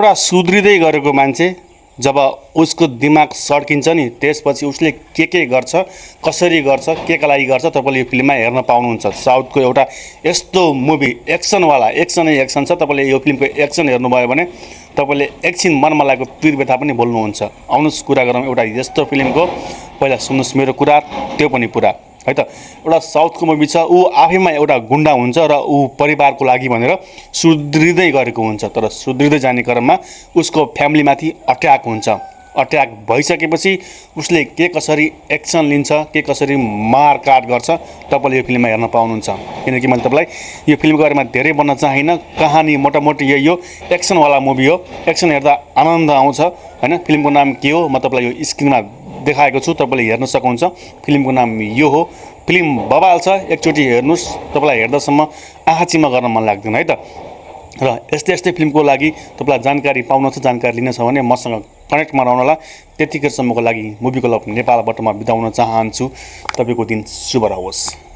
एउटा सुध्रिँदै गरेको मान्छे जब उसको दिमाग सड्किन्छ नि त्यसपछि उसले के गर्छ कसरी गर्छ केका लागि गर्छ तपाईले यो फिल्ममा हेर्न पाउनुहुन्छ। साउथको एउटा यस्तो मुभी एक्सनवाला एक्सनै एक्सन छ। तपाईले यो फिल्मको एक्सन हेर्नुभयो भने तपाईले एकछिन मनमा लागेको पीर व्यथा पनि बोल्नुहुन्छ। आउनुस् कुरा गरौँ एउटा यस्तो फिल्मको। पहिला सुन्नुस् मेरो कुरा त्यो पनि पुरा है त। एउटा साउथको मुभी छ। ऊ आफैमा एउटा गुण्डा हुन्छ र ऊ परिवारको लागि भनेर सुध्रिँदै गरेको हुन्छ। तर सुध्रिँदै जाने क्रममा उसको फ्यामिलीमाथि अट्याक हुन्छ। अट्याक भइसकेपछि उसले के कसरी एक्सन लिन्छ के कसरी मारकाट गर्छ तपाईले यो फिल्ममा हेर्न पाउनुहुन्छ। किनकि मैले तपाईलाई यो फिल्मको बारेमा धेरै भन्न चाहिन्न। कहानी मोटामोटी यही हो। एक्सनवाला मुभी हो। एक्सन हेर्दा आनन्द आउँछ हैन। फिल्मको नाम के हो म तपाईलाई यो स्क्रिनमा देखाएको छु। तपाईले हेर्न सक्नुहुन्छ। फिल्मको नाम यो हो। फिल्म बवाल छ। एकचोटि हेर्नुस्। तपाईलाई हेर्दासम्म आँखा चिम्मा गर्न मन लाग्दैन है त। र यस्तै फिल्मको लागि तपाईलाई जानकारी पाउन छ जानकारी लिन छ भने मसँग कनेक्ट गराउनला। त्यतिखेरसम्मको लागि मुभी क्लब नेपालबाट म बिदा हुन चाहन्छु। तपाईको दिन शुभ रहोस्।